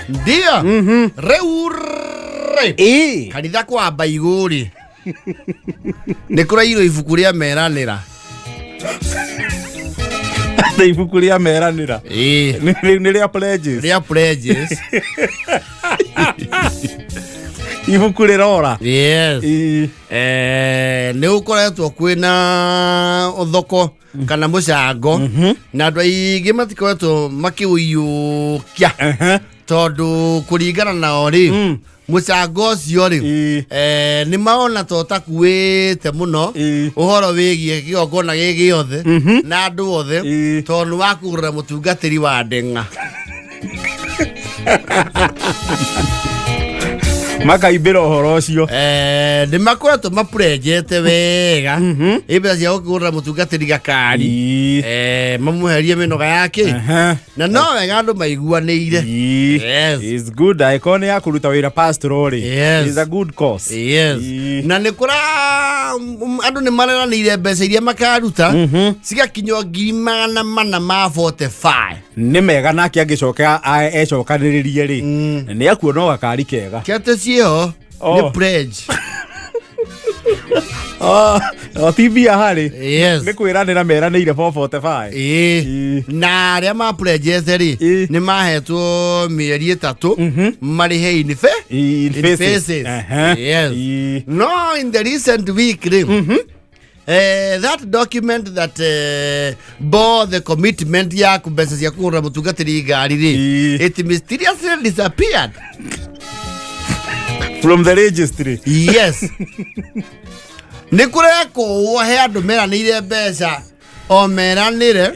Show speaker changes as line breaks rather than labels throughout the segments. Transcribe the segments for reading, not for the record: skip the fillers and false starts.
Ndio. Rĩu rĩ kanitha kwamba igũrĩ nĩ kũrairwo ibuku rĩa meranĩra.
Nĩ ibuku rĩa meranĩra.
Ĩĩ.
Nĩ rĩa pledges.
Rĩa pledges.
Ibuku rĩrora.
Yes.
Ĩĩ.
Nĩ gũkoretwo kwĩna ũthoko kana mũcango na andũ aingĩ matikoretwo makĩũiyũkia tondũ kũringana nao rĩ, mũcango ũcio rĩ, nĩ maona ta ũtakuĩte mũno ũhoro wĩgiĩ kĩgongona gĩ gĩothe na andũ othe, tondũ nĩ wa kũgũrĩra mũtungatĩri wa ndeng'a.
Makaimbĩra ũhoro ũcio.
Nĩ makoretwo mapurenjete wega ĩ mbeca cia gũkĩgũrĩra mũtungatĩri gakari, mamweherie mĩnoga yake, na no wega andũ maiguanĩire. Yes.
Is good angĩkorwo nĩ ya kũruta wĩra pastor rĩ.
Yes.
Is a good cause.
Yes. Na nĩ kũra andũ nĩ mareranĩire mbeca iria makaruta cigakinya 445,000.
Nĩ mega nake angĩcoka ecokanĩrĩrie rĩ, nĩ akuona o gakari kega.
Kĩate ciĩho.
Oh.
Nĩ pledge.
Oh, o ti mbia harĩ.
Yes.
Nĩ kwĩranĩra meranĩire 445.
Ĩĩ.
Ĩĩ.
Na arĩa mapledgete rĩ, nĩ mahetwo mĩeri 3 marĩhe in
In
in
phases.
phases. Yes. No in the recent week rĩ, that document that bore the commitment ya mbeca cia kũgũrĩra mũtungatĩri ngari rĩ, it mysteriously disappeared
from the registry.
Yes, nĩ kũrekũwo he andũ meranĩire mbeca o meranĩre,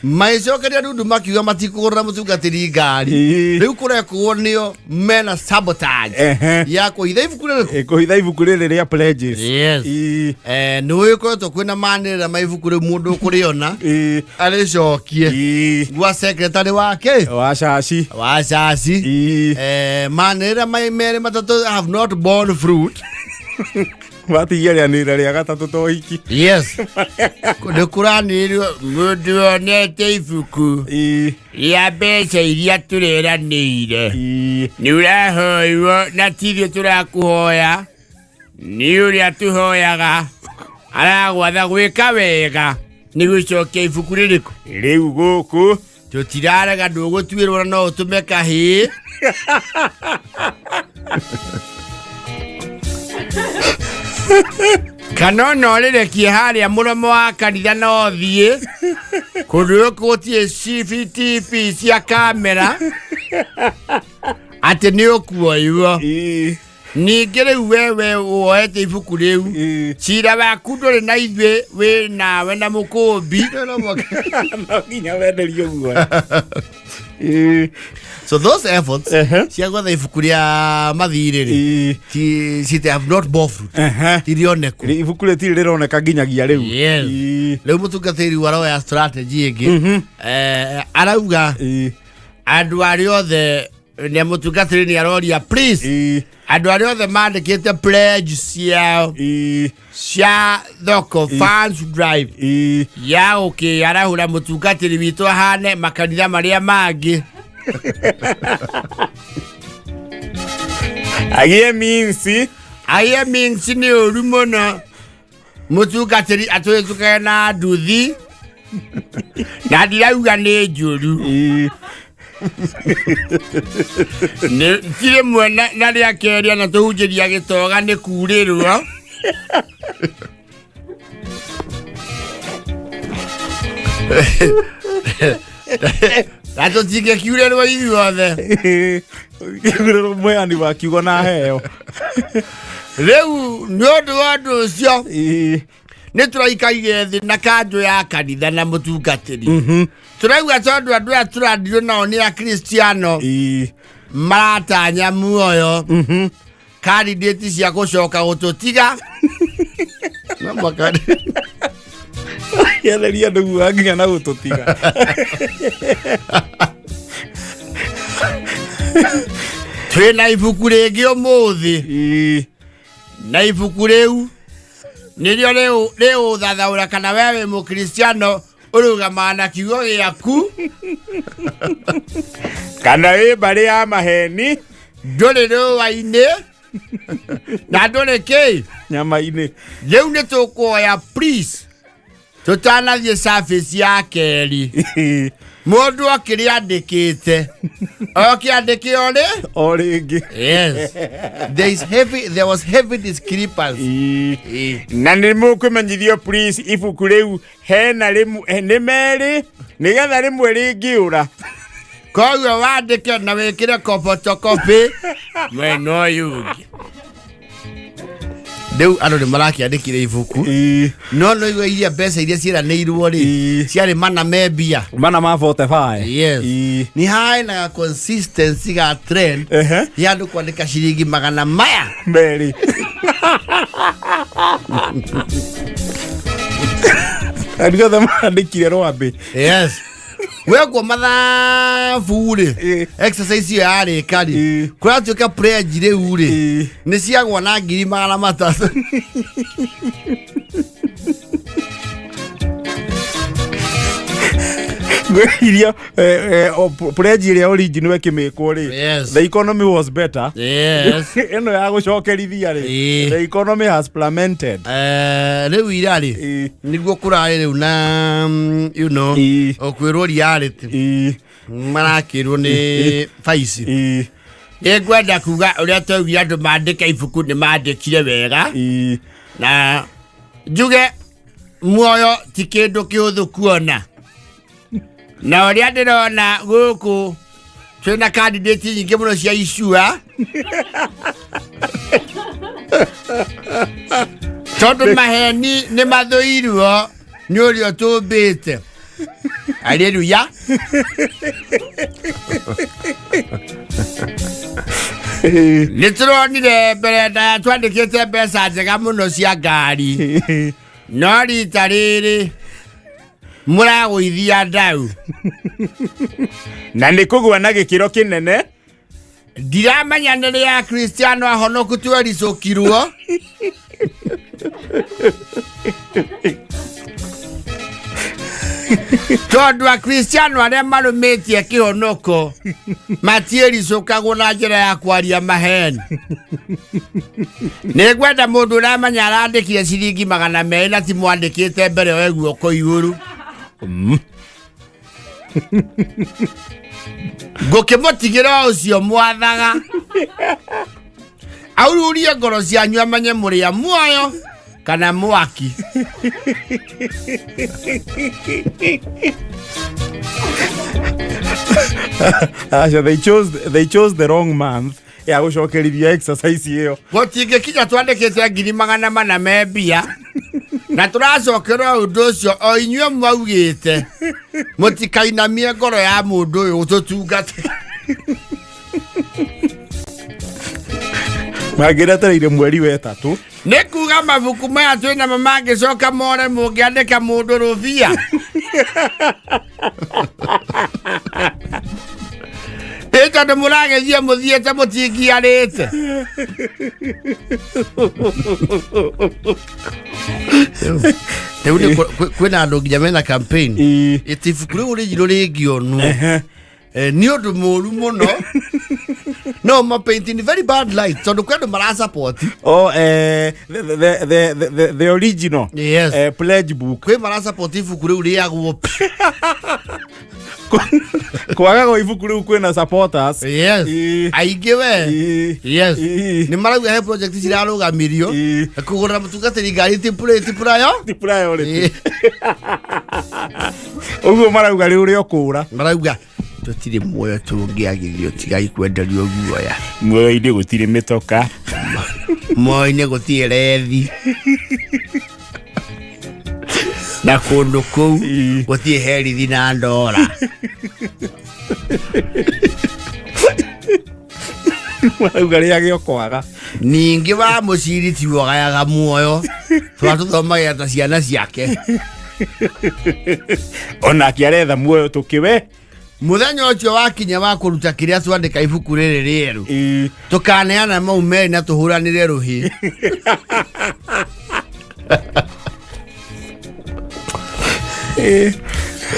magĩcokeria ndundu makiuga matikũgũrĩra mũtungatĩri ngari. Rĩu kũrekũwo nĩo mena sabotage ya kũhitha ibuku rĩrĩkũ?
Kũhitha ibuku rĩrĩ rĩa pledges.
Yes. Nĩ ũgĩkoretwo kwĩna manĩrĩra ma ibuku rĩu, mũndũ ũkũrĩona arĩcokie gwa secretary wake
wa caci.
Wa caci. Manĩrĩra merĩ matatũ have not borne fruit.
Matigia rĩanĩrĩra rĩa gatatũ to hiki.
Yes, nĩ kũranĩrĩrio mũndũ wonete ibuku rĩa mbeca iria tũreranĩire, nĩ ũrahoywo na tithuĩ tũrakũhoya, nĩ ũrĩa tũhoyaga aragwatha gwĩka wega nĩ gũcokia ibuku rĩrĩkũ.
Rĩu gũkũ
Tũtirarega ndũgũtuĩrwo na no ũtũme kahĩĩ. Kana ona ũrĩrekie harĩa mũromo wa kanitha no ũthiĩ kũndũ gũkũ gũtirĩ CCTV cia kamera atĩ nĩ ũkuoywo. Ningĩ rĩu wewe woete ibuku rĩu, cira waku ndũrĩ na ithuĩ, wĩ nawe na mũkũmbi.
No nginya wenderio guoya.
So those efforts cia gwetha ibuku rĩa mathirĩ rĩ, they have not bore fruit. Tirioneku.
Ibuku rĩtirĩ rĩroneka nginyagia rĩu.
Yes. Rĩu mũtungatĩri aroya strategy ĩngĩ. Arauga andũ arĩa othe nĩ mũtungatĩri nĩ aroria, please, andũ arĩa othe mandĩkĩte pledge ciao cia thoko funds drive ya gũkĩarahũra mũtungatĩri witũ ahane makanitha marĩa mangĩ.
Agĩe minsi.
Agĩe minsi nĩ ũru mũno mũtungatĩri atũhĩtũkage na nduthi na ndirauga nĩ njũru. Ti rĩmwe na rĩa kerĩ ona tũhunjĩria gĩtoga nĩ kurĩrwo. Na tũtingĩkiurĩrwo ithuothe.
Mũheani wa kiugo na heo.
Rĩu nĩ ũndũ wa ũndũ ũcio, nĩ tũraikaire thĩ na kanjũ ya kanitha na mũtungatĩri, tũrauga tondũ andũ aya tũrandirwo nao nĩ akristiano maratanya muoyo, candidate cia gũcoka gũtũtiga no mwaka.
Yetheria ndũguaga nginya na gũtũtiga.
Twĩna ibuku rĩngĩ ũmũthĩ, na ibuku rĩu nĩrĩo rĩũthathaũra kana we wĩ mũkristiano. Ũrũgamaga na kiugo gĩaku.
Kana wĩ mbarĩ ya maheni.
Ndũrĩ rũa-inĩ na ndũrĩ kĩ
nyama-inĩ.
Rĩu nĩ tũkuoya, please, tũtanathiĩ service ya kerĩ, mũndũ akĩrĩandĩkĩte okĩandĩke orĩ
o rĩngĩ.
Yes, there was heavy discrepancy.
Na nĩ mũkũmenyithio, please, ibuku rĩu hena rĩmwe nĩ merĩ nĩgetha rĩmwe rĩngĩũra.
Koguo wandĩke na wĩkĩre photocopy mwena ũyũ ũngĩ. Rĩu andũ nĩ marakĩandĩkire ibuku, no no igua iria mbeca iria ciĩranĩirwo rĩ, ciarĩ mana me mbia.
Mana ma 45.
Yes. Nĩ harĩ na consistency ga trend ya andũ kwandĩka ciringi magana maya
merĩ. Andũ othe mandĩkire rwambĩ.
Yes, wekwo mathabu rĩ, exercise ĩyo yarĩka rĩ, kũratuĩka pledge rĩu rĩ, nĩ ciagwa na 300,000.
Ngwĩciria pledge ĩrĩa original ĩkĩmĩkwo rĩ, the economy was better. Ĩno ya gũcokerithia rĩ, the economy has plummeted.
Rĩu ira rĩ, nĩguo kũrarĩ rĩu na ũkwĩrwo reality, marakĩrwo nĩ baici. Nĩ ngwenda kuga ũrĩa twaugire andũ mandĩke ibuku nĩ mandĩkire wega, na njuge muoyo ti kĩndũ kĩhũthũ kuona, na ũrĩa ndĩrona gũkũ twĩna candidate nyingĩ mũno cia icua, tondũ maheni nĩ mathũirwo nĩ ũrĩa ũtũmbĩte. Haleluya. Nĩ tũronire mbere ndaya twandĩkĩte mbeca njega mũno cia ngari, no rita rĩrĩ mũragũithia ndau.
Na nĩ kũgwa na gĩkĩro kĩnene.
Ndiramenya nĩ rĩa Kristiano ahonoku twericũkirwo, tondũ Akristiano arĩa marũmĩtie kĩhonoko matiĩricũkagwo na njĩra ya kwaria maheni. Nĩ ngwenda mũndũ ũramenya arandĩkire ciringi 200 na ti mwandĩkĩte mbere oe guoko igũrũ. Ngũkĩmũtigĩra ũcio mwathaga aururie ngoro cianyu amenye mũrĩ a muoyo kana mwaki.
Aca, they chose the wrong month ya gũcokerithia exercise ĩyo.
Gũtingĩkinya twandĩkĩte 400,000 me mbia na tũracokera ũndũ ũcio o inyuĩ mwaugĩte mũtikainamie ngoro ya mũndũ ũyũ tũtungate.
Mangĩretereire mweri wetatũ.
Nĩ kuga mabuku maya twĩ namo mangĩcoka more mũngĩandĩka mũndũ rũbia ĩ, tondũ mũragĩthiĩ mũthiĩte mũtingiarĩte. Rĩu nĩ kwĩna andũ nginya mena campaign ĩtĩ ibuku rĩu rĩnjirũ rĩngĩonwo nĩ ũndũ mũru mũno, no ma paint in very bad light, tondũ kwĩ andũ marasupport.
Oh, the original pledge book.
Kwĩ marasupport ibuku rĩu rĩagwo.
Kwaga gwa ibuku rĩu kwĩna supporters.
Aingĩ we. Nĩ marauga he project cirarũgamirio. Kũgũrĩra mũtungatĩri ngari ti prior.
Ti priority. Ũguo marauga rĩ ũrĩa ũkũra.
Marauga tũtirĩ muoyo tũngĩagithio, tigai kwenderio guoya.
Muoyo-inĩ gũtirĩ mĩtoka.
Muoyo-inĩ gũtirĩ rethi na kũndũ kũu gũtirĩ herithi na ndora.
Marauga rĩage ũkwaga.
Ningĩ wa mũciri tiwogayaga muoyo, twatũthomagĩra ta ciana ciake.
Onake aretha muoyo tũkĩwe.
Mũthenya ũcio wakinya wa kũruta kĩrĩa twandĩka ibuku rĩrĩ rĩerũ, tũkaneana mau merĩ na tũhũranĩre rũhĩ.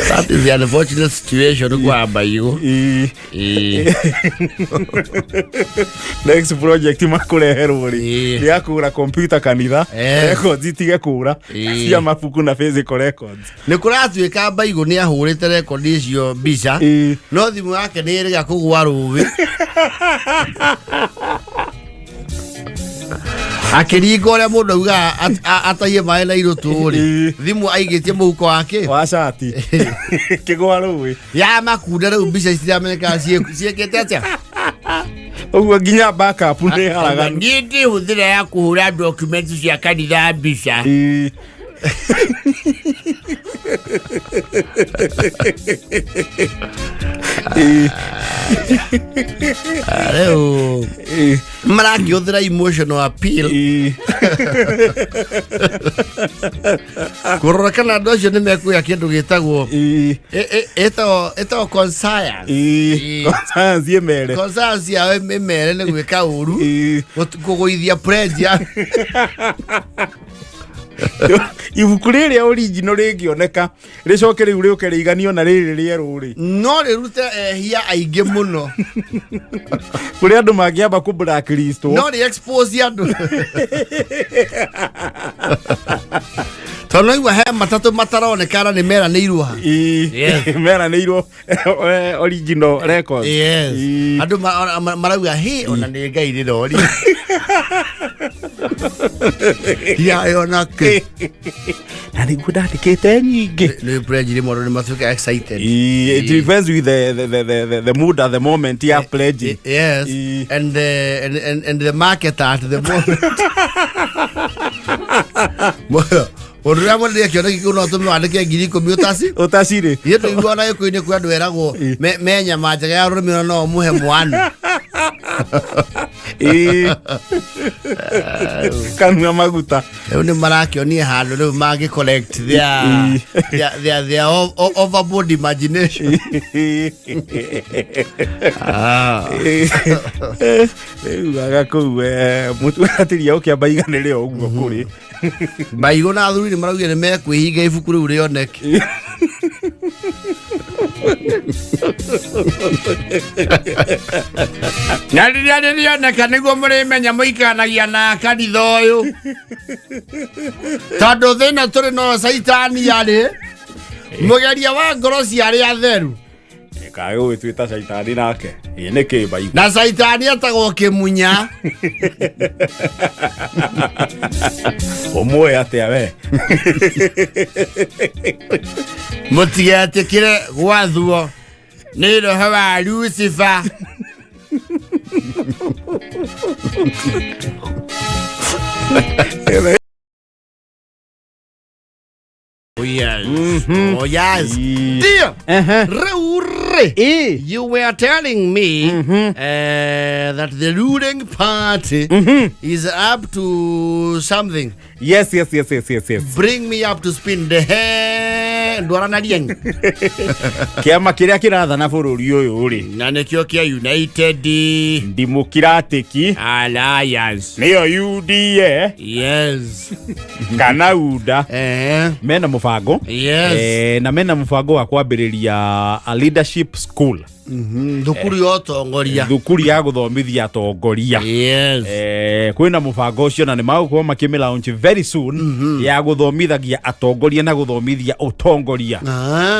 That is the unfortunate situation kwa Mbaigũ. Ĩĩ.
Next project makũreherwo rĩ nĩ ya kũgũra computer kanitha, records itige kũra cia mabuku na physical records.
Nĩ kũratuĩka Mbaigũ nĩ ahũrĩte rekondi icio mbica, no thimũ yake nĩ ĩrĩga kũgwa rũĩ akĩringa ũrĩa mũndũ augaga ataiye maĩ na irũtũ rĩ, thimũ aigĩtie mũhuko wake
wa cati kĩgwa rũĩ
ya makunda. Rĩu mbica citiramenyekaga ciĩkĩte atĩa.
Ũguo nginya backup nĩ haraganu.
Niĩ ndĩhũthĩra ya kũhũra documents cia kanitha mbica. Rĩu marakĩhũthĩra emotional appeal kũrora kana andũ acio nĩ mekuoya kĩndũ gĩtagwo ĩtagwo conscience.
Conscience ĩmere.
Conscience yao ĩmere nĩ gwĩka ũru, kũgũithia pledge ya
Ibuku rĩrĩa original rĩngĩoneka rĩcoke rĩu rĩũke rĩiganio na rĩrĩ rĩerũ rĩ,
no rĩrute ehia aingĩ mũno.
Kũrĩ andũ mangĩamba kũ blacklistwo.
No rĩ expose andũ, tondũ naigua he matatũ mataronekana nĩ meranĩirwo ha.
Meranĩirwo original records.
Yes. Andũ marauga hĩ ona nĩ Ngai rĩrori yayona kĩ.
Na nĩguo ndandĩkĩte nyingĩ.
Nĩ pledge rĩmwe andũ nĩ matuĩka excited.
It depends with the mood at the moment ya pledging.
Yes. And the market at the moment. Mũndũ ũrĩa mwenderia kĩoneki kĩu no tũme wandĩke 10,000 ũtaci
ũtacirĩ.
Ithuĩ tũiguaga na gĩkũyũ-inĩ kwĩ andũ eragwo me nyama njega ya rũrĩmĩ ona no ũmũhe mwanu.
Kanua maguta.
Rĩu nĩ marakĩonia handũ rĩu mangĩ collect their overboard imagination. Ah.
Rĩu aga kũu mũtungatĩri ũkĩamba iganĩre o ũguo kũrĩ.
Maigũ na athuri nĩ maraugire nĩ mekwĩhinga ibuku rĩu rĩoneke. Na rĩrĩa rĩrĩoneka nĩguo mũrĩmenya mũikaranagia na kanitha ũyũ, tondũ thĩna tũrĩ no caitani arĩ mũgeria wa ngoro cia arĩa atheru.
Kaĩ ũgĩtuĩta caitani nake ĩ nĩ kĩ mbaigũ?
Na caitani etagwo kĩmunya.
Ũmũĩ atĩa we?
Mũtigetĩkĩre gwathwo nĩ roho wa Lucifer. Oh yes. Oh yes. Dear. Rĩu rĩ, you were telling me that the ruling party is up to something.
Yes.
Bring me up to spin the he ndwaranarie.
Kĩama kĩrĩa kĩrathana bũrũri ũyũ rĩ,
Na nĩkĩo kĩa United
Democratic
Alliance.
Nĩyo UDA.
Yes.
Kana UDA. Mena mũbango. Na mena mũbango wa kwambĩrĩria a leadership school.
Thukuru ya ũtongoria.
Thukuru ya gũthomithia atongoria. Kwĩna mũbango ũcio na nĩ magũkorwo makĩmĩ launch very soon, ya gũthomithagia atongoria na gũthomithia ũtongoria.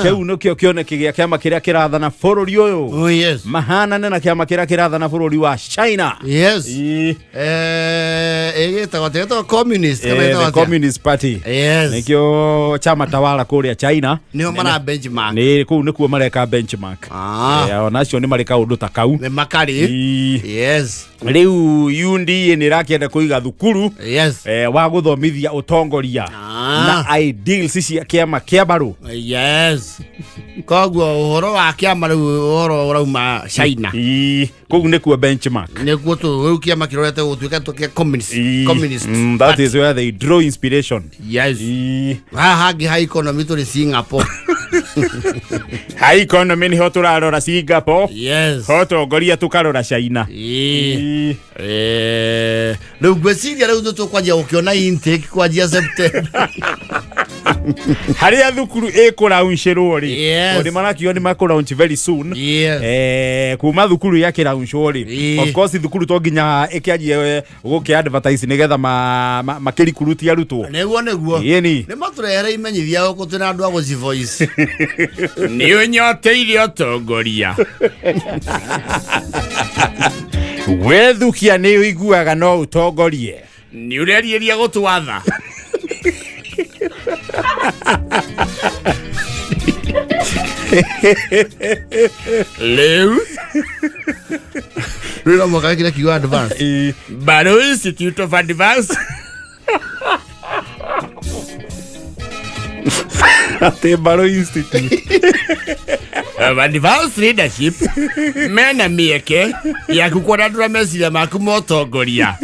Kĩu nĩkĩo kĩoneki gĩa kĩama kĩrĩa kĩrathana bũrũri ũyũ, mahanane na kĩama kĩrĩa kĩrathana bũrũri wa China.
Ĩgĩtagwo atĩa? Ĩtagwo communist kana
The
ĩtagwo atĩa?
Communist Party. Nĩkĩo chama tawala kũrĩa China.
Nĩho mara benchmark.
Nĩ kũu nĩkuo mareka benchmark. Onacio nĩ marĩ kaũndũ ta kau.
Nĩ makarĩ.
Rĩu UDA nĩ ĩrakĩenda kũiga thukuru wa gũthomithia ũtongoria na ideals cia kĩama kĩa mbarũ.
Yes, koguo ũhoro wa kĩama rĩu ũhoro ũrauma China.
Kũu nĩkuo benchmark.
Nĩkuo tu rĩu kĩama kĩrorete gũtuĩka tũ kĩa communist. Communist.
That is where they draw inspiration.
Haha hangĩ ha economy tũrĩ Singapore.
Ha economy nĩho tũrarora Singapore, ho tongoria tũkarora China.
Rĩu ngwĩciria rĩu tũkwanjia gũkĩona intake kwanjia September.
Harĩa thukuru ĩkũraunchĩrwo rĩ,
Yes.
tondũ marakiuga nĩ makũraunch very soon.
Yes.
Kuma thukuru yakĩraunchwo rĩ, of course thukuru to nginya ĩkĩanjie gũkĩ advertise nĩgetha makĩrikuruti arutwo.
Nĩguo nĩguo.
Ĩni.
Nĩ matũrehere imenyithia gũkũ twĩna andũ a gũci voice.
Nĩ ũnyoteire ũtongoria.
Wethukia nĩ ũiguaga no ũtongorie.
Nĩ ũreriĩria gũtwatha. Rĩu
Rĩu no mũhaka wĩkĩre kiugo advance.
Mbaru Institute of Advanced
Atĩ Mbaru Institute
of Advanced Leadership mena mĩeke yaku kwarandũra meciria maku ma ũtongoria.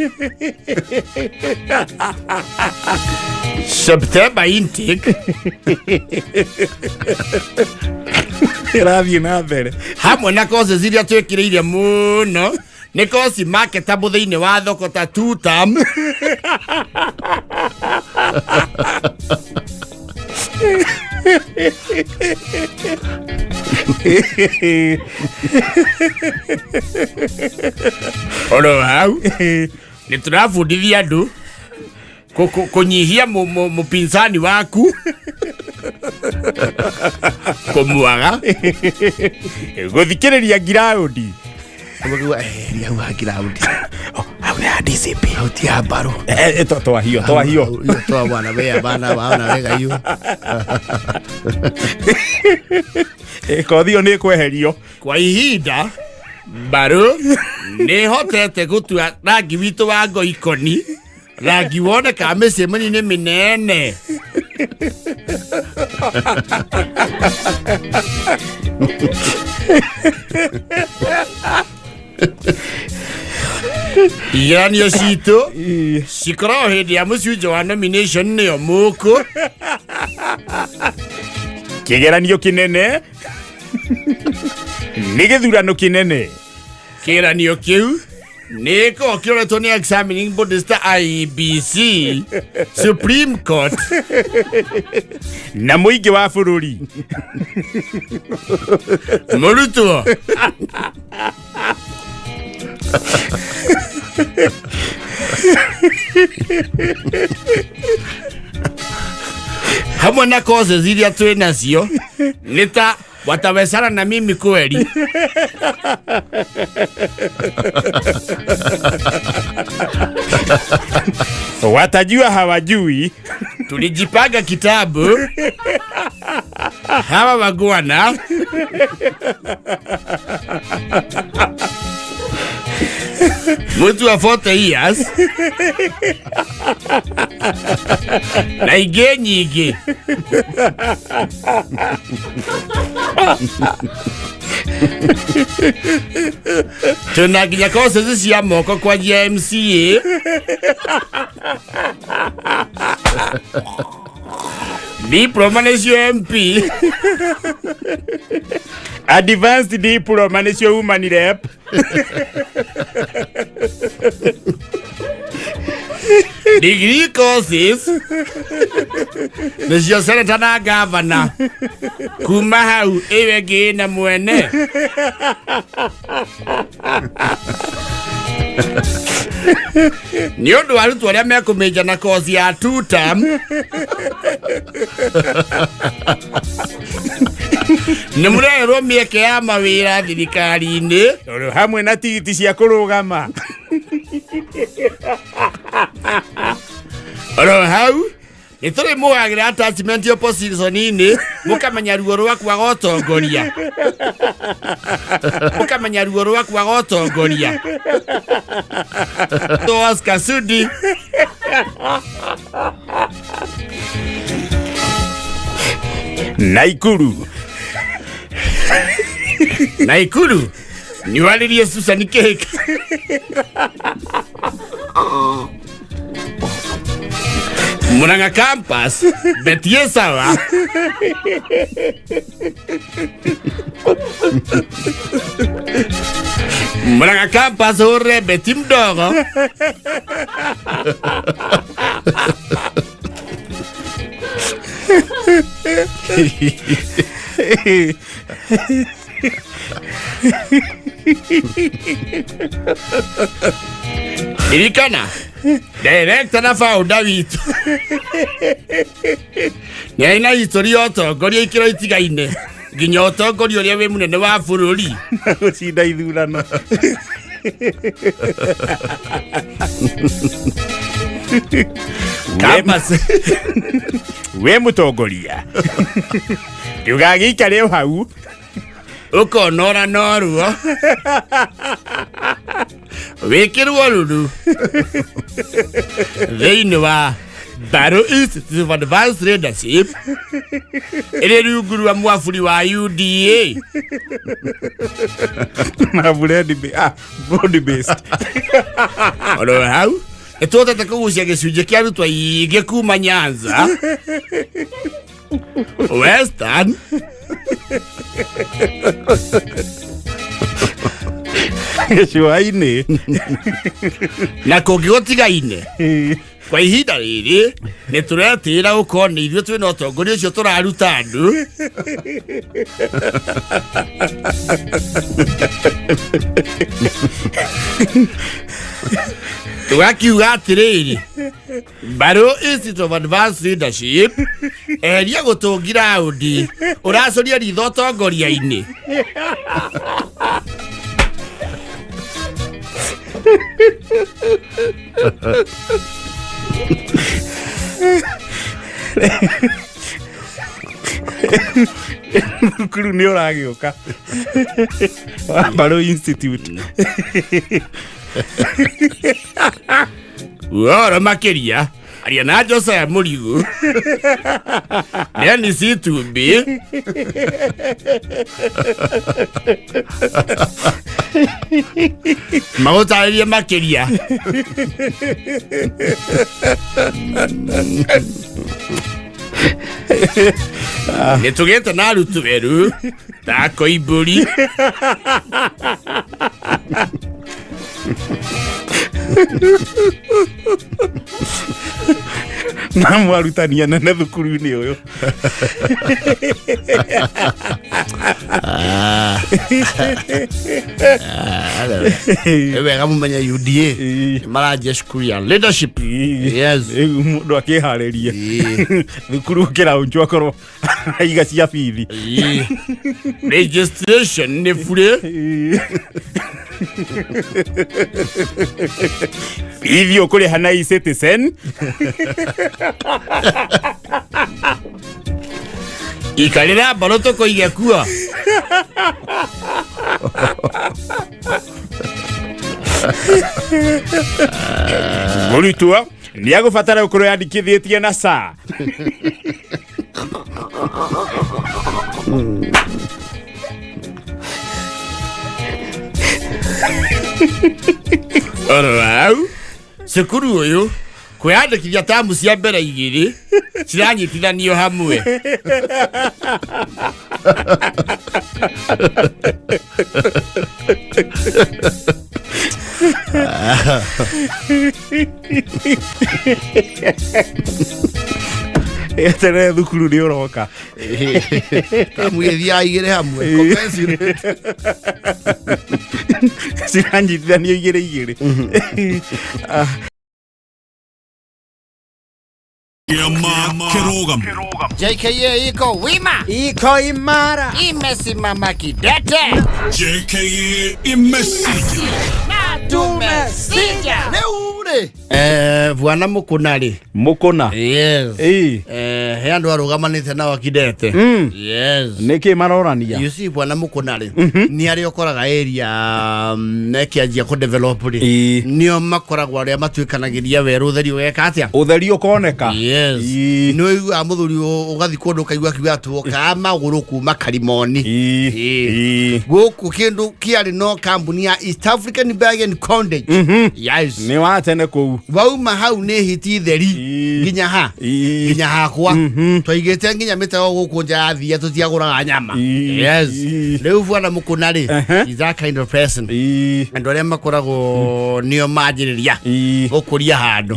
September intake
Ĩrathiĩ na mbere.
Hamwe na courses iria twĩkĩrĩire mũno nĩ kosi marketable thĩinĩ wa thoko ta two term. Oro hau nĩ tũrabundithia andũ kũnyihia mũpinzani waku kũmwaga.
Gũthikĩrĩria ngiraũndi.
Ũgakiuga, "Eh, ria hau ha ground."
Hau nĩ ha DCP.
Hau ti ha mbaru.
Twahio twahio.
Hiyo toa bwana wewe bana bana wega hiyo.
Kothi ĩyo nĩ ĩkweherio.
Kwa ihinda mbaru nĩ hotete gũtua rangi witũ wa ngoikoni, rangi wonekaga mĩcemanio-inĩ mĩnene. Igeranio citũ cikoragwo hĩndĩ ya mũcunjo wa nomination, nĩyo mũkũ.
Kĩgeranio kĩnene nĩ gĩthurano kĩnene.
Kĩgeranio kĩu nĩ gĩkoragwo kĩroretwo nĩ examining bodies ta IEBC, Supreme Court
na mũingĩ wa bũrũri.
Mũrutwo hamwe na courses iria twĩ nacio nĩ ta watawezana na mimi kweli?
Watajua hawajui.
Tulijipanga kitabu hawa wagwana. Mtu wa 40 years na ingĩ nyingĩ. Tuna nginya courses cia moko kwanjia MCA, diploma nĩcio MP,
advanced diploma nĩcio woman rep,
degree courses nĩcio senator na gavana. Kuma hau ĩyo ĩngĩ ĩna mwene. Nĩ ũndũ wa arutwo arĩa mekũmĩnja na kozi ya two term, nĩ mũrererwo mĩeke ya mawĩra thirikari-inĩ.
Oro hamwe na tigiti cia kũrũgama.
Oro hau nĩ tũrĩ mũgagĩra attachment opposition-inĩ, mũkamenya ruo rwa kwaga ũtongoria, mũkamenya ruo rwa kwaga ũtongoria. Oscar Sudi.
Naikuru.
Naikuru nĩwarĩrie Susan Kĩhĩka. Murang'a campus betie sawa. Murang'a campus ure beti mdogo. Ririkana director na founder witũ nĩ arĩ na history ya ũtongoria ikĩro itigaine nginya ũtongoria ũrĩa wĩ mũnene wa bũrũri.
Gũcinda ithurano.
Campus.
We mũtongoria, ndũgagĩikare o hau.
Ũkonora noruo wĩkĩrwo ruru thĩinĩ wa Baru Institute of Advanced Leadership ĩrĩ rungu rwa mwaburi wa UDA.
Na broad based.
Oro hau nĩtũhotete kũgucia gĩcunjĩ kĩa arutwo aingĩ kuma Nyanza, Western,
gĩcũa-inĩ
na kũngĩ gũtigaine. Kwa ihinda rĩrĩ nĩ tũretĩĩra gũkorwo nĩ ithuĩ twĩna ũtongoria ũcio tũraruta andũ. Tũgakiuga atĩrĩrĩ, Mbaru Institute of Advanced Leadership, eheria gũtũngira raũndi ũracoria ritho ũtongoria-inĩ.
Thukuru nĩ ũragĩũka wa Mbaru Institute.
Ũhoro makĩria aria na Josiah Mũrigu, Dennis Itumbi, magũtarĩrie makĩria. Nĩ tũgĩte na arutwo erũ ta Koimbũri.
Na mwarutani anene thukuru-inĩ ũyũ.
Nĩ wega mũmenye UDA maranjia cukuru ya leadership. Yes.
Rĩu mũndũ akĩharĩria thukuru ũkĩraunjwo akorwo aiga cia bithi.
Registration nĩ bure.
Bithi ũkũrĩha na e-citizen.
Ikarĩra mbaro tũkũige kuo.
Mũrutwo nĩ agũbatara gũkorwo yandĩkithĩtie na saa.
Oro hau cukuru ũyũ kwĩyandĩkithia tamu cia mbere igĩrĩ ciranyitithanio hamwe.
Eterere thukuru nĩ ũroka.
Tamu ĩthiaga igĩrĩ hamwe. Commensurate.
Ciranyitithanio igĩrĩ igĩrĩ.
Kĩama kĩrũgamu.
JKA iko wima.
Iko imara.
Imesimama kidete.
JKA imesija.
Tumesija.
Rĩu rĩ, bwana Mũkũna rĩ.
Mũkũna.
Yes.
Ĩĩ.
He andũ arũgamanĩte nao akindete. Yes.
Nĩkĩ marorania?
You see, bwana Mũkũna rĩ, nĩ arĩa ũkoraga area ĩkĩanjia kũ develop rĩ,
Ĩĩ.
nĩo makoragwo arĩa matuĩkanagĩria werũ, ũtheri ũgeka atĩa?
Ũtheri ũkoneka.
Yes.
Ĩĩ.
Nĩ ũiguaga mũthuri ũgathiĩ kũndũ ũkaigua akiuga tuokaga magũrũ kuma Karimoni.
Ĩĩ.
Ĩĩ.
Ĩĩ.
Gũkũ kĩndũ kĩarĩ no kambuni ya East African Bag and Cottage. Yes.
Nĩ wa tene kũu.
Wauma Hau nĩ hiti theri. Nginya ha? Nginya hakwa. Twaigĩte nginya mĩtego gũkũ nja ya thia, tũtiagũraga nyama. Yes. Rĩu bwana Mũkũna rĩ, is that kind of person. Andũ arĩa makoragwo nĩo manjĩrĩria gũkũria handũ.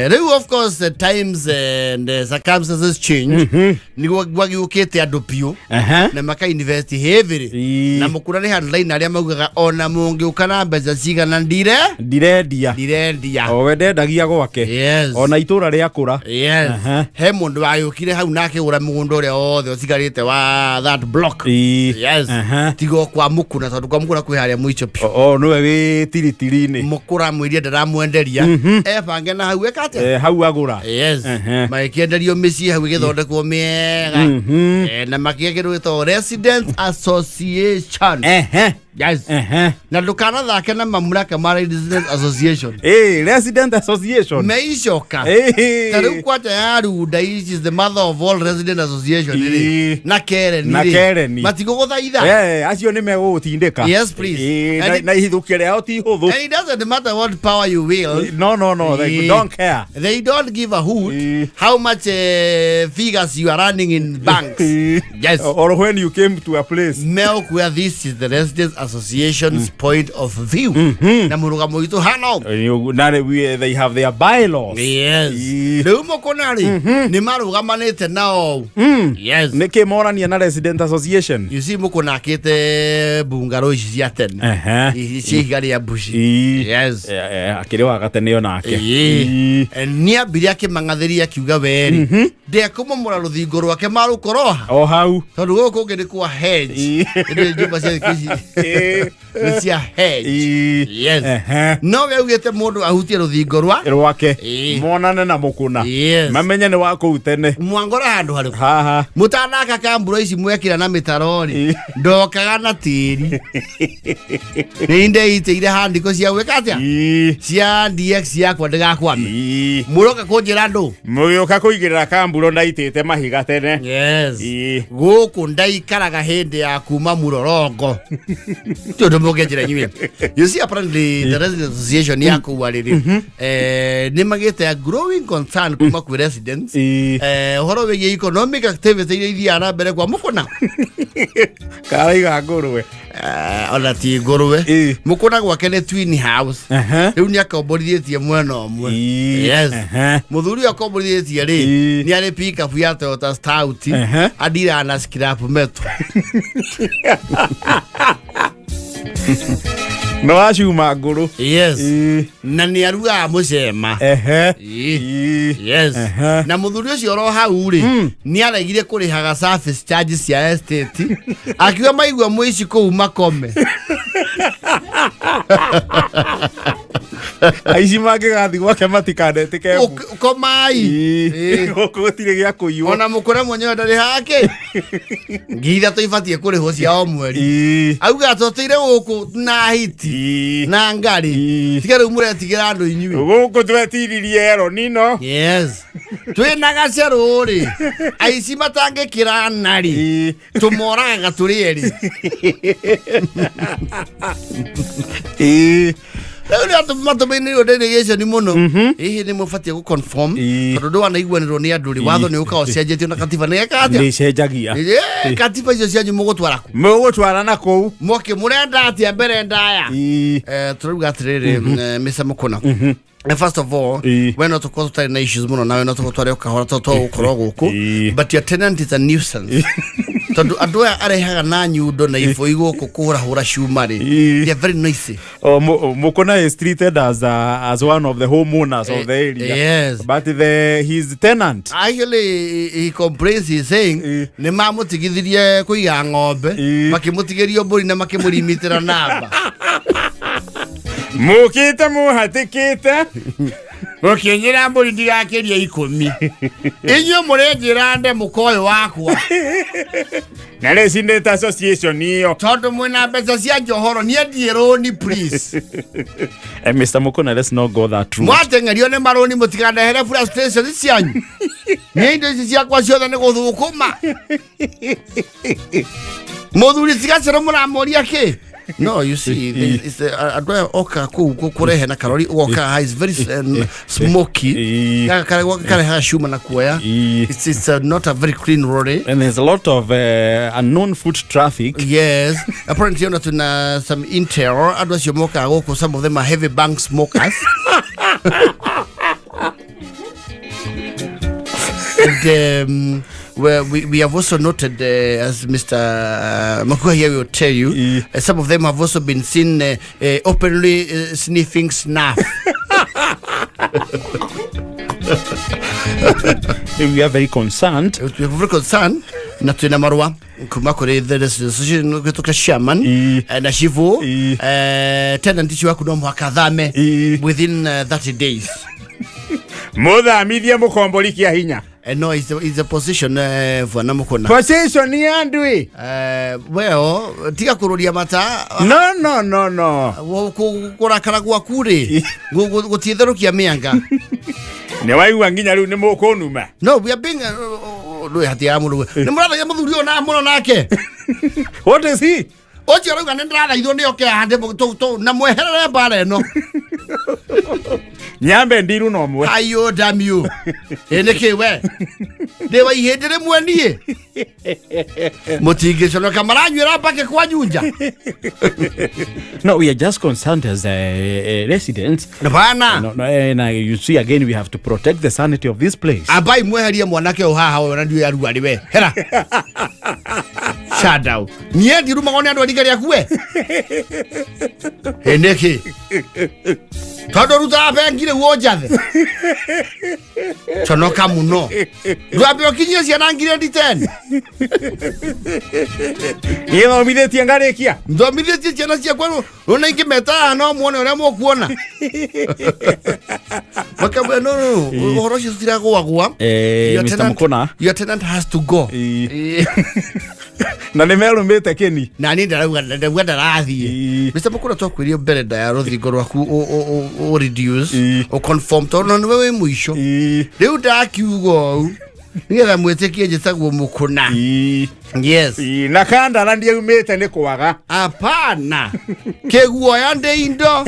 Rĩu of course the times and the circumstances change, nĩguo gwagĩũkĩte andũ biũ na maka invest heavily. Na Mũkũna nĩ handũ line arĩa maugaga ona mũngĩũka na mbeca cigana, ndire
Ndirendia.
Ndirendia.
O we ndendagia gwake.
Yes.
Ona itũra rĩakũra.
Yes. He mũndũ wagĩũkire hau na akĩgũra mũgũnda ũrĩa wothe ũtigarĩte wa that block. Yes. Tigo kwa Mũkũna, tondũ kwa Mũkũna kwĩ harĩa mũico biũ.
O nĩwe wĩ tiritiri-inĩ.
Mũkũra mwĩrie ndaramwenderia, ebange na hau eka atĩa?
Hau agũra.
Yes. Magĩkĩenderio mĩciĩ hau, ĩgĩthondekwo mĩega. Na makĩgĩa kĩndũ gĩtagwo residents association. Yes. Na ndũkanathake na mamlaka ma residents association.
Resident association.
Meicoka. Ta rĩu kwanja ya Runda, which is the mother of all resident association rĩ, na Kereni
Na
rĩ,
Kereni.
matigũgũthaitha.
Acio nĩ megũgũtindĩka.
Yes, please.
Na ihithũkia rĩao ti hũthũ.
And it doesn't matter what power you wield.
No, they don't care.
They don't give a hoot how much figures you are running in banks. Yes.
Or when you came to a place.
Meokuya, this is the residents association's point of view na mũrũgamo witũ hano.
Na they have their bylaws.
Yes. Rĩu Mũkũna rĩ, nĩ marũgamanĩte nao. Yes.
Nĩ kĩ morania na resident association?
You see, Mũkũna akĩte bungaro ici cia tene. Ici cia ihiga rĩa mbuci. Yes.
Akĩrĩ wa gatene onake.
Ĩĩ. Nĩ ambire akĩmang'athĩria, akiuga werĩ ndekũmomora rũthingo rwake marũkoroha
O hau.
Tondũ gũkũ kũngĩ nĩ kwa hedge. Ĩndĩ nyũmba cia thikũ ici nĩ cia hedge. Yes. No we augĩte mũndũ ahutie rũthingo rwa
Rwake. Monane na Mũkũna.
Yes.
Mamenye nĩ wa kũu tene.
Mwangora handũ harĩkũ?
Haha.
Mũtanaka kambura ici mwekĩra na mĩtaro rĩ, ndokaga na tĩri, nĩ ndeitĩire handiko cia gwĩka atĩa? Cia DX yakwa ndĩgakwame. Mũroka kũnjĩra ndũ.
Mũgĩũka kũigĩrĩra kamburo ndaitĩte mahiga tene.
Yes. Gũkũ ndaikaraga hĩndĩ ya kuma mũrorongo, ti ũndũ mũngĩnjĩra inyuĩ. You see, apparently the resident association ya kũu arĩrĩ nĩ magĩte a growing concern kuma kwĩ residents ũhoro wĩgiĩ economic activity iria ithiaga na mbere kwa Mũkũna.
Karaiga ngũrwe.
Ona ti ngũrwe. Mũkũna gwake nĩ twin house. Rĩu nĩ akomborithĩtie mwena ũmwe. Yes. Mũthuri ũyũ akomborithĩtie rĩ, nĩ arĩ pickup ya Toyota Stout. Andiraga na scrap metal.
No wacuma ngũrũ.
Yes. Na nĩ arugaga mũcema. Yes. Na mũthuri ũcio oro hau rĩ, nĩ aregire kũrĩhaga service charges cia estate, akiuga maigua mũici kũu makome.
Aici mangĩgathiĩ gwake matikanetĩke mbu.
Komai.
Gũkũ gũtirĩ gĩa kũiywo.
Ona mũkũra mwenyewe ndarĩ hake 3,000 ibatiĩ kũrĩhwo cia o mweri. Auga tũtũire gũkũ na hiti na ngarĩ. Tiga rĩu mũretigĩra andũ inyuĩ.
Gũkũ twetiririe eronino.
Yes, twĩ na gacerũ rĩ, aici matangĩkĩra narĩ, tũmoragaga tũrĩ erĩ. Rĩu nĩ matũmĩrĩirwo delegation mũno. Hihi nĩ mũbatiĩ gũ conform? Tondũ ndwanaiguanĩrwo nĩ andũ rĩ, watho nĩ ũkaga ũcenjetio na katiba nĩ geka atĩa?
Nĩ cenjagia.
Katiba icio cianyu mũgũtwara kũ?
Mũgũtwara na kũu.
Mwakĩ mũrenda atĩa mbere ndaya? Tũrauga atĩrĩrĩ, Mr. Mukuna, first of all, we no tũkorwo tũtarĩ na issues mũno nawe, no tũkorwo twarĩ o kahora tondũ tũgũkorwo gũkũ, but your tenant is a nuisance, tondũ andũ aya arehaga na nyundo na ibũi gũkũ kũhũrahũra cuma rĩ, they are very noisy.
Oh, Mukuna is treated as one of the homeowners of the area.
Yes.
But the his tenant.
Actually, he complains, he's saying nĩ mamũtigithirie kũiga ng'ombe, makĩmũtigĩrio mbũri na makĩmũrimitĩra namba.
Mukite muhatikite.
Mũkĩnyĩra mbũri ndigakĩria 10.
Inyuĩ mũrĩnjĩra nde mũkoyo wakwa.
Na resident association iyo.
Tondũ mwĩna mbeca cia njohoro, niĩ ndiĩ rũni, please.
Mr. Mukuna, let's not go that route.
Mwateng'erio nĩ marũni, mũtikandehere frustration cianyu. Niĩ indo ici ciakwa ciothe nĩ gũthũkũma. Mũthuri cigacĩrũ mũramũria kĩ? No, you see, it's the andũ aya oka kũu kũrehe na karori ũgoka haha is very smoky. Gaka karehaga cuma na kuoya. It's not a very clean lorry.
And there's a lot of unknown foot traffic.
Yes, apparently ona tuna some intel andũ acio mokaga gũkũ, some of them are heavy bank smokers. And well, we have also noted, as Mr. Makua here will tell you, some of them have also been seen openly sniffing snuff.
We are very concerned.
We are very concerned na twina marũa kuma kũrĩ the Residents Association gwĩtũka chairman na chifu tenant icio waku no mũhaka thame within 30 days.
Muthamithie mukombori kia hinya.
No, it's a position, bwana Mukuna.
Position ya andu ĩ.
Well, tiga kũrũria mata.
No, no, no, no.
Kũrakara gwaku rĩ gũtiĩtherũkia mĩanga.
Nĩ waigua nginya rĩu nĩ mũkũnuma.
No, we are being ndũĩ hatia ya mũndũ nĩ mũrathagia mũthuri ũyũ na mũno nake.
What is he?
Ũcio arauga nĩ ndĩrathaithwo nĩ oke hande na mweherere mbara ĩno.
Nyambe ndiru no mwe.
Ayo, damn you. Ĩ nĩkĩ we ndĩ wa ihĩndĩ rĩmwe niĩ mũtingĩconoka maranyuĩra mbake kwanyu nja.
No, we are just concerned as residents.
Bana.
No, and you see, again, we have to protect the sanity of this place.
Ambai mweherie mwanake ũyũ haha ũyũ na ndiũĩ arua rĩ we hera shadau niĩ ndirumagwo nĩ andũ a rika rĩaku we. Ĩ nĩkĩ tondũ rutaga bengi rĩu ũnjathe conoka mũno ndwambe ũkinyie ciana ngirĩndi 10.
Gĩthomithĩtie ngarĩkia.
Nthomithĩtie ciana ciakwa rĩu na ingĩ metaga no muone ũrĩa mũkuona makamwĩra no no no ũhoro ũcio tũtiragũagũa.
Mr. Mukuna.
Your tenant has to go.
Na nĩ merũmĩte kĩni.
Na niĩ ndarauga ndauga ndarathiĩ. Mr. Mukuna, twakwĩrio mbere ndaya rũthingo rwaku ũ reduce ũ conform tondũ no nĩwe wĩ mũico. Rĩu ndakiuga ũũ nĩgetha mwĩtĩkie njĩtagwo Mũkũna. Yes.
Na kandara ndiaumĩte nĩ kwaga.
Hapana, kĩguoya ndĩ indo.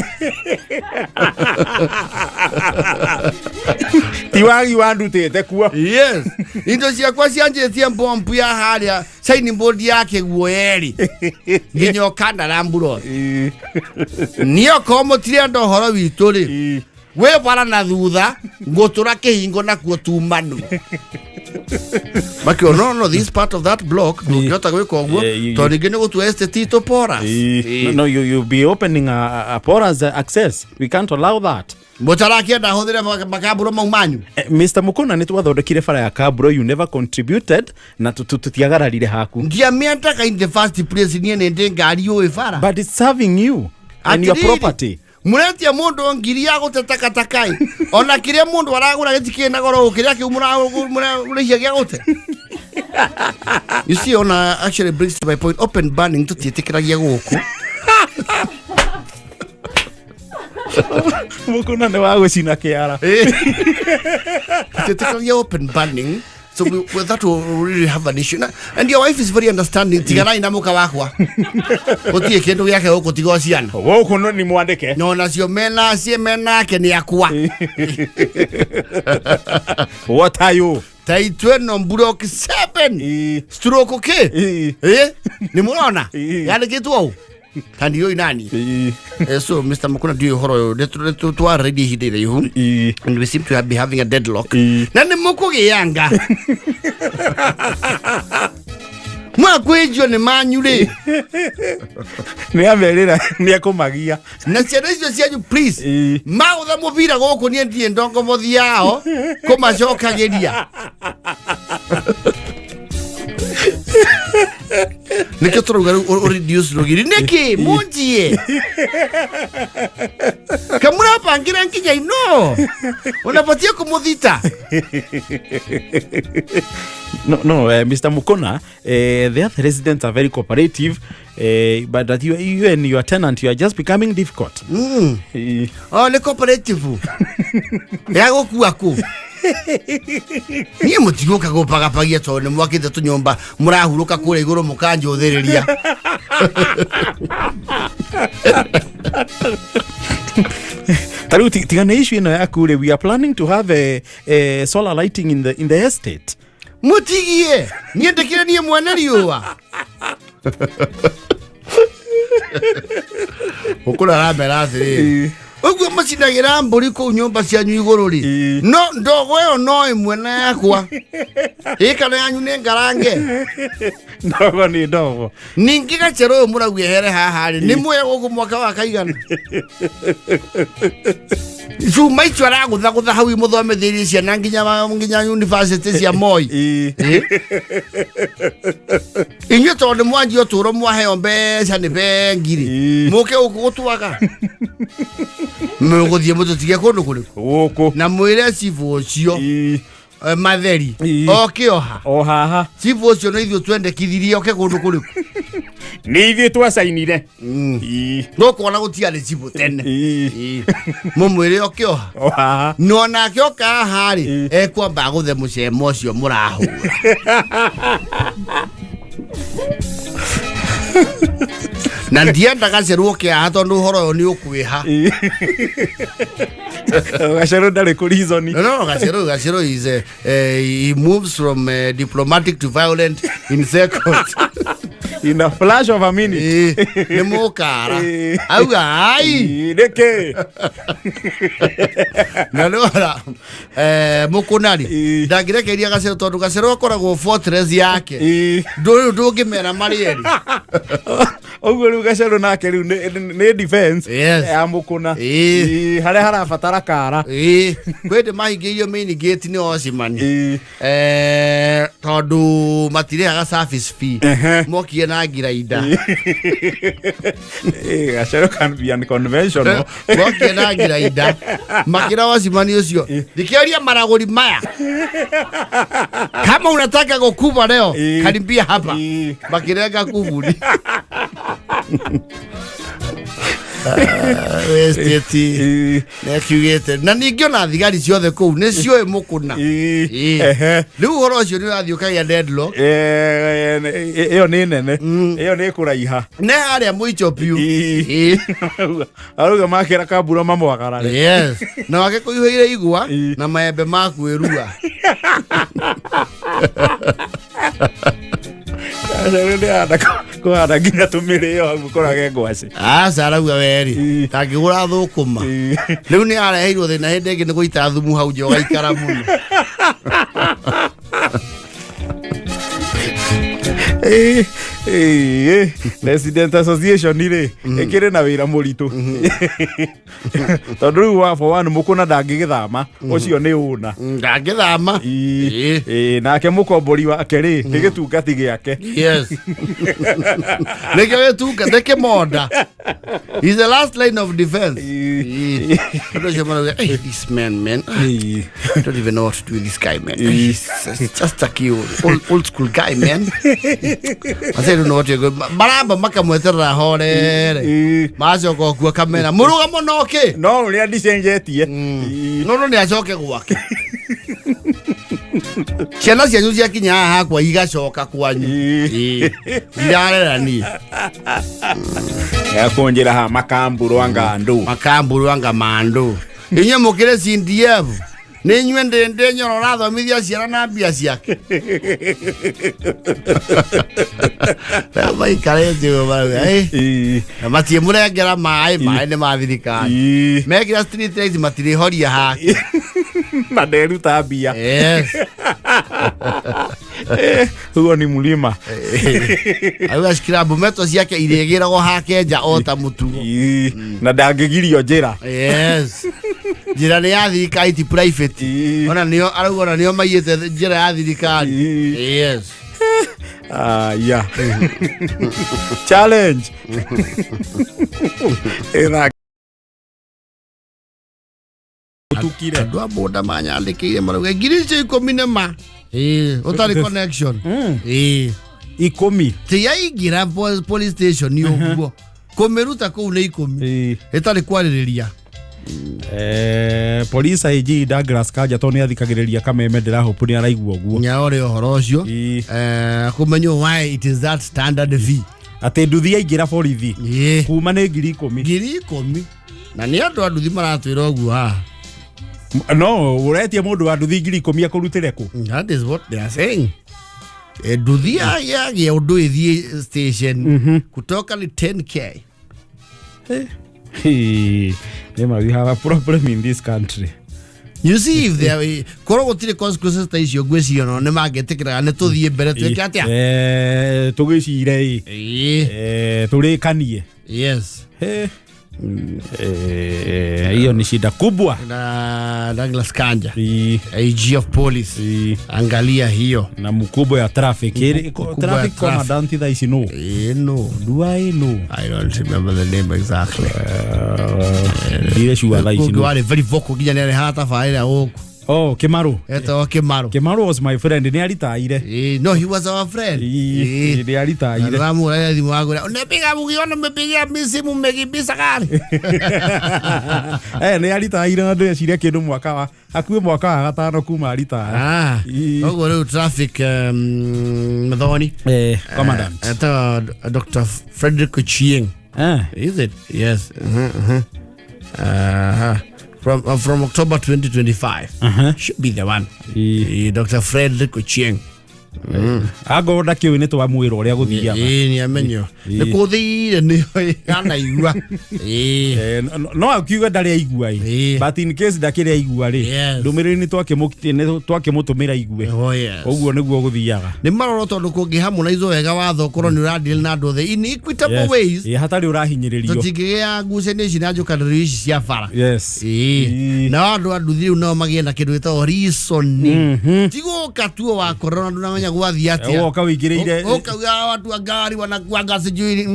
Ti wagi wandutĩte kuo.
Yes, indo ciakwa cianjĩtie mbombu ya harĩa signboard ya kĩguoya ĩrĩ nginya ũkandara mburoti. Niĩ okorwo mũtirenda ũhoro witũ rĩ wĩ bara na thutha ngũtũra kĩhingo nakuo tumanu makio. No, this part of that block ndũngĩhota gwĩka ũguo tondũ rĩngĩ nĩ gũtua estate itũ porous.
No, you'll be opening a porous access. We can't allow that.
Mũtarakĩenda hũthĩre makambũro mau manyu.
Mr. Mukuna, nĩ twathondekire bara ya Kabro, you never contributed na tũtiagararire haku.
Ndiamĩendaga in the first place, niĩ nĩ ndĩ ngari ũĩ bara.
But it's serving you and your
Atĩrĩrĩ,
property.
Mũretia mũndũ ngiri ya gũte takataka ĩ ona kĩrĩa mũndũ aragũra gĩtikĩrĩ na goro kĩrĩa kĩu mũrĩhia gĩa gũte. You see, ona actually brings to my point, open burning tũtiĩtĩkĩragia gũkũ.
Mukuna nĩ wa gũcina kĩara.
Tũtiĩtĩkĩragia open burning, so we, that will really have an issue. And your wife is very understanding. Tiganai na mũka wakwa, gũtirĩ kĩndũ gĩake gũkũ tiga o ciana.
Gũkũ no nĩ mwandĩke.
No nacio mena cie menake nĩ akwa.
What are you?
Ta itwe no block 7 stroke kä nä må rona yandä kä two ũũ ta ndiũĩ nani. So Mr. Mukuna, ndiũĩ ũhoro ũyũ nĩ twarĩrĩria ihinda iraihu and we seem to have be having a deadlock na nĩ mũkũgĩanga mwakwĩnjio nĩ manyu rĩ.
Nĩ amerira nĩ ekũmagia.
Na ciana icio cianyu, please, magũtha mũbira gũkũ niĩ ndirĩ ndongomothi yao kũmacokagĩria nĩkĩo tũrauga rĩu reduce rũgiri nĩkĩ mũnjie kamũrabangira nginya ino unabatie kũmũthita.
No, Mr. Mukona, the other residents are very cooperative, but that you and your tenant, you are just becoming difficult.
O nĩ cooperative ya gũkua kũ. Niĩ mũtigũka gũpagapagia tondũ nĩ mwakĩte tũnyũmba mũrahurũka kũrĩa igũrũ mũkanjũthĩrĩria.
Ta rĩu tiga nĩ issue ĩno yaku rĩ, we are planning to have a solar lighting in the estate.
Mũtigie, niĩ ndĩkĩre niĩ mwene riũa. Ũkũra aramera atĩrĩrĩ, ũguo mũcinagĩra mbũri kũu nyũmba cianyu igũrũ rĩ, no ndogo ĩyo no ĩmwe na yakwa ĩ kana yanyu nĩ ngarange?
Ndogo nĩ ndogo.
Ningĩ gacero ũyũ mũrauga ehere haha rĩ, nĩ muoya gũkũ mwaka wa kaigana cuma icio aragũthagũtha hau imũthomithĩrie ciana nginya university cia Moi. Inyuĩ tondũ nĩ mwanjia ũtũũro mwaheo mbeca nĩ bengi rĩ, mũke gũkũ gũtwaga mũgũthiĩ mũtũtige kũndũ kũrĩkũ?
Gũkũ.
Na mwĩre cibũ ũcio matheri oke oha.
O haha.
Cibũ ũcio nĩ ithuĩ twendekithirie oke kũndũ kũrĩkũ.
Nĩ ithuĩ twacainire.
No kuona gũtiarĩ cibũ tene. Mũmwĩre oke oha.
O haha.
No nake oka haha rĩ, ekwamba agũthe mũcemo ũcio mũrahũra na ndiendaga cerwo oke haha tondũ ũhoro ũyũ nĩ ũkwĩha.
Gacerũ ndarĩ kũ reason.
No, Gachero is he moves from diplomatic to violent in seconds.
In a flash of a minute.
Nĩ mũkara. Auga ai.
Nĩkĩ?
Na nĩwona mũkũnari ndangĩrekeria Gacero tondũ Gacero akoragwo fortress yake. Ndũrĩ ndũngĩmera marĩ erĩ.
Ũguo rĩu Gacerũ nake rĩu nĩ defense ya mũkũna. Harĩa harabatara kara.
Kwĩ ndĩ mahingĩirio main gate nĩ ocimani. Tondũ matirĩhaga service fee. Mokire na ngirainda.
Gacerũ can be unconventional.
Mokire na ngirainda makĩra wacimani ũcio, thikĩrĩria maragũri maya, kama unataka gũkuba leo, karibia hapa. Makĩrenga kuburi. Estate nĩakiugĩte na ningĩ ona thigari ciothe kũu nĩ ciũĩ mũkũna. Rĩu ũhoro ũcio nĩ ũrathiĩ ũkagĩa deadlock.
Ĩyo nĩ nene, ĩyo nĩ kũraiha.
Ne harĩa mũico biũ.
Arauga makĩra kambura mamwagarare.
Yes, na wake kũihũire igwa na maembe ma kwĩrua.
Gacerũ nĩ handa kũhanda nginya tũmĩrĩo hau kũrage ngwacĩ.
Aca, arauga weri tangĩgũra thũkũma. Rĩu nĩ areheirwo thĩna hĩndĩ ĩngĩ nĩ gũita thumu hau nja ũgaikara mũno.
Resident Association rĩ ĩkĩrĩ na wĩra mũritũ tondũ rĩu wa for one mũkũna ndangĩgĩthama, ũcio nĩ ũna.
Ndangĩthama.
Nake mũkombori wake rĩ nĩ gĩtungati gĩake.
Yes, nĩkĩo gĩtunga nĩ kĩmonda. He's the last line of defense. Andũ acio marauga, "Hey, this man, man, I don't even know what to do with this guy, man. He's just a cute old school guy, man. I say, I don't know what you're going." Maramba makamweterera horere. Macoka okua kamera. Mũrũgamo no kĩ?
No ũrĩa ndicenjetie.
No nĩ acoke gwake. Ciana cianyu ciakinya haha hakwa igacoka kwanyu. Ndirarera niĩ.
Ekũnjĩra ha makamburu anga ndũ.
Makamburu anga mandu. Inyuĩ mũkĩrĩ CDF. Nĩ inyuĩ ndĩndĩ nyoro ũrathomithia ciana na mbia ciake. Rĩu maikarĩte ũguo marauga, "Eh, na matiĩmũrengera maĩ, maĩ nĩ ma thirikari." Mekĩra street lights matirĩhoria hake.
Na nderuta mbia.
Yes.
Huo ni mlima.
Auga scrub meto ciake irĩgĩragwo hake nja o ta mũtugo.
Na ndangĩgirio njĩra.
Yes, njĩra nĩ ya thirikari, ti private. Ona nĩo arauga, ona nĩo maiyĩte njĩra ya thirikari. Yes.
Ah, yeah. Challenge. Ĩtha Ũtukire.
Andũ a boda manyandĩkĩire marauga ngiri icio 10 nĩ ma. Ĩĩ, ũtarĩ connection. Ĩĩ.
10.
Ti yaingĩra police station ũguo kũmĩruta kũu nĩ 10 ĩtarĩ kwarĩrĩria.
Police IG Douglas Kanja tondũ nĩ athikagĩrĩria kameme ndĩrahopu nĩ araigua ũguo.
Nyaore ũhoro ũcio.
Ĩĩ.
Kũmenywo why it is that standard fee.
Atĩ nduthi yaingĩra borithi
Ĩĩ.
kuma nĩ 10,000.
10,000 na nĩ andũ a nduthi maratwĩra ũguo haha.
No ũretie mũndũ wa nduthi 10,000 akũrutĩre kũ?
That is what they are saying. Nduthi yagĩa ũndũ ĩthiĩ station kutoka ni 10K.
Hey, Nema, we have a problem in this country.
You see, if there korwo gũtirĩ consequences ta icio, ngwĩciria no nĩ mangĩtĩkĩraga nĩ tũthiĩ mbere twĩke atĩa.
Tũgĩcire ĩ.
Ĩĩ.
Tũrĩkanie.
Yes.
Hiyo ni shida kubwa.
Na Douglas Kanja,
Ĩ,
IG of police,
ĩ,
angalia hiyo.
Na mkubwa ya traffic.
Mkubwa ya
Traffic
traffic.
commandant thaa ici no.
No.
Do I know?
I don't remember the name exactly.
Ndirĩ sure thaa ici
Ũngĩ
no.
warĩ very vocal nginya nĩ arehaga tabarĩra gũkũ.
Oh, Kimaru.
Etagwo Kĩmaru.
Kimaru was my friend. Nĩ aritaire.
No, he was our friend.
Nĩ aritaire.
Ndĩramũhũrĩra thimũ wagũra unapiga ukiona umepigia mi simu mmekimbiza gari.
Nĩ aritaire na ndĩreciria kĩndũ mwaka wa hakuhĩ mwaka wa gatano kuma aritaya.
Ah, koguo rĩu traffic Mathoni
Commandant.
Etagwo Dr. Frederick Ochieng. Is it? Yes. From October 2025. Should be the one. Dr. Frederick Ochieng.
Angorwo ndakĩũĩ nĩ twamwĩra ũrĩa gũthiaga.
Ĩĩ, nĩ amenyo. Nĩ kũthire nĩ anaigua. Ĩĩ.
No akiuga ndarĩ aigua ĩ. But in case ndakĩrĩ aigua rĩ, ndũmĩrĩri nĩ twakĩmũtũmĩra igue.
Oh, yes.
Ũguo nĩguo gũthiaga.
Nĩ maroro tondũ kũngĩ harmonize wega watho korwo nĩ ũradeal na andũ othe in equitable ways.
Ĩ, hatarĩ ũrahinyĩrĩrio.
Tũtingĩgĩa ngucanio ici na njũkanĩrĩro ici cia bara.
Ĩĩ.
Na andũ a nduthi rĩu nao magĩe na kĩndũ gĩtagwo reasoning, ti gũka tuo wakorera na ndũnamenya gwathiĩ atĩa.
Woka wĩingĩrĩire.
Ũkauga watu wa ngari wanakuanga sijui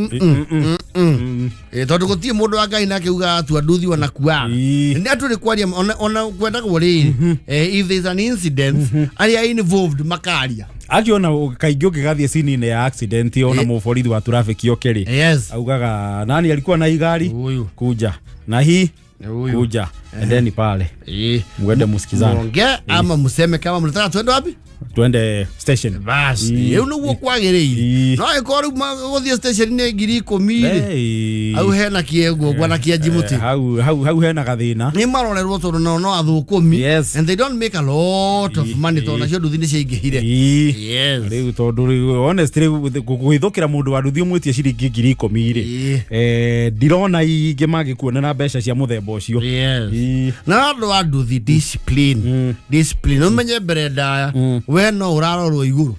tondũ gũtirĩ mũndũ wa ngari nake ugaga atua nduthi wanakuaga. Nĩ atũrĩ kwaria ona kwendagwo rĩrĩ, if there is an incident, arĩa involved makaria.
Akiona kaingĩ ũngĩgathiĩ scene-inĩ ya accident, ona mũborithi wa traffic oke rĩ, augaga nani alikuwa na hii gari,
Huyu.
kuja na hii,
Huyu.
kuja, endeni pale mwende musikizane.
Muongee ama museme kama mnataka tuende wapi.
Twende station.
Basi rĩu nĩguo kwagĩrĩire. No ĩkorwo rĩu gũthiĩ station nĩ 10,000 rĩ,
Hey.
hau hena kĩeguo na kĩanji mũtĩ.
Hau hena gathĩna.
Nĩ marorerwo tondũ nao no athũkũmi and they don't make a lot of money tondũ nacio nduthi nĩ ciaingĩhire.
Rĩu tondũ rĩu honestly kũhithũkĩra mũndũ wa nduthi ũmwĩtie ciringi 10,000 rĩ, ndirona ingĩ mangĩkuonera mbeca cia mũthemba ũcio.
Na andũ a nduthi, discipline, discipline, ũmenye mbere ndaya we no ũrarorwo igũrũ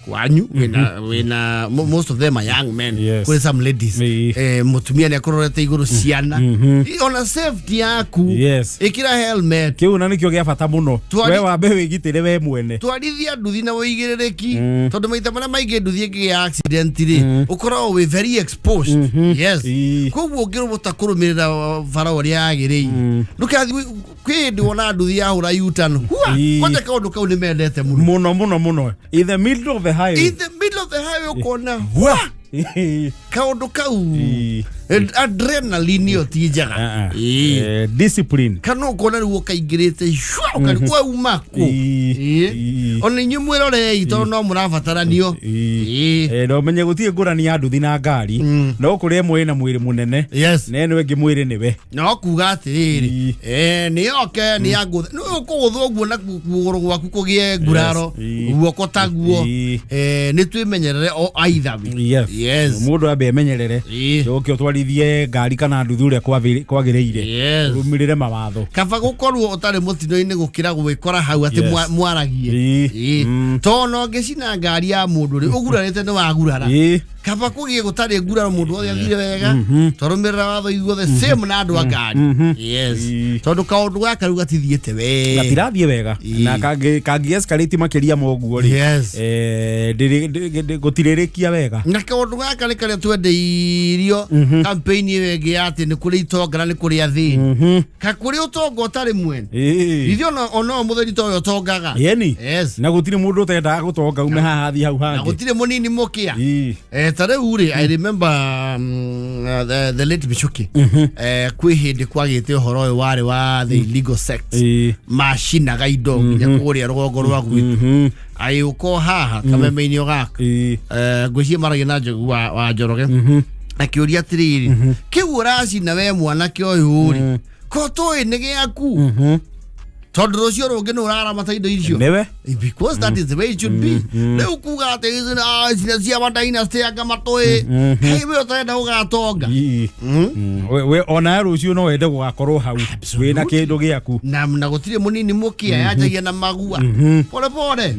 kwanyu wĩna most of them are young men. Kũrĩ some ladies. Mũtumia nĩ akũrorete igũrũ, ciana. Ona safety yaku, ĩkĩra helmet.
Kĩu na nĩkĩo gĩa bata mũno. We wambe wĩgitĩre we mwene.
Twarithia nduthi na ũigĩrĩrĩki tondũ maita marĩa maingĩ nduthi ĩngĩgĩa accident rĩ, ũkoragwo wĩ very exposed, yes. Koguo ũngĩrũbota kũrũmĩrĩra bara ũrĩa yagĩrĩire, ndũkathiĩ kwĩ hĩndĩ wona nduthi yahũra U-turn hua. Kwanja kaũndũ kau nĩ mendete mũno.
Mũno mũno mũno, in the middle of the highway.
In the middle of the highway ũkona hua kaũndũ kau. Adrenaline ĩyo ti njega.
Ah, ah.
Ĩĩ.
Discipline.
Kana ũkona rĩu ũkaingĩrĩte shwa ũkarigwo wauma kũ. Ona inyuĩ mwĩrorei tondũ no mũrabataranio.
Na ũmenye gũtirĩ ngũrani ya nduthi na ngari, no kũrĩ ĩmwe ĩna mwĩrĩ mũnene na ĩno ĩngĩ mwĩrĩ nĩwe.
No kuga atĩrĩrĩ, nĩ oke nĩ yangũtha nĩ ũkũgũthwo ũguo na kũgũrũ gwaku kũgĩe nguraro. Guoko taguo. Nĩ twĩmenyerere o either way.
Mũndũ ambe emenyerere, ũke ũtwarithie ngari kana nduthi ũrĩa kwagĩrĩire, ũrũmĩrĩre mawatho.
Kaba gũkorwo ũtarĩ mũtino-inĩ gũkĩra gwĩkora hau atĩ mwaragie. Tondũ no ngĩcina ngari ya mũndũ rĩ, ũgurarĩte nĩ wagurara. Kaba kũgĩe gũtarĩ nguraro, mũndũ wothe athire wega, twarũmĩrĩra watho ithuothe, same na andũ a ngari. Tondũ kaũndũ gaka rĩu gatithiĩte wega.
Gatirathiĩ wega. Na kangĩ escalate makĩria ma ũguo rĩ, gũtirĩrĩkia wega.
Na kaũndũ gaka nĩ karĩa twendeirio campaign ĩyo ĩngĩ ya atĩ nĩ kũrĩ itonga na nĩ kũrĩ athĩni, ka kũrĩ ũtonga ũtarĩ mwene. Ithuĩ ona mũtheri ta ũyũ ũtongaga.
Yeni. Na gũtirĩ mũndũ ũtendaga gũtonga ume haha athiĩ hau
Na
hangĩ.
gũtirĩ mũnini mũkĩa. Ta rĩu rĩ, I remember the late Michuki, kwĩ hĩndĩ kwagĩte ũhoro ũyũ warĩ wa the illegal sect, macinaga indo nginya kũrĩa rũgongo rwa gwitũ, agĩũka o haha kameme-inĩ o gaka. Ngwĩciria maragia na Njogu wa Njoroge, akĩũria atĩrĩrĩ, kĩu ũracina we mwanake ũyũ rĩ, ko tũĩ nĩ gĩaku, tondũ rũciũ rũngĩ nĩ ũraramata indo icio?
Nĩwe.
Because that is the way it should be. Rĩu kuga atĩ ici ici nĩ cia dynasty, anga matũĩ, hey, we ũtarenda gũgatonga.
Ii. We ona rũciũ no wende gũgakorwo hau wĩna kĩndũ gĩaku.
Na gũtirĩ mũnini mũkĩa yanjagia na magua pole pole.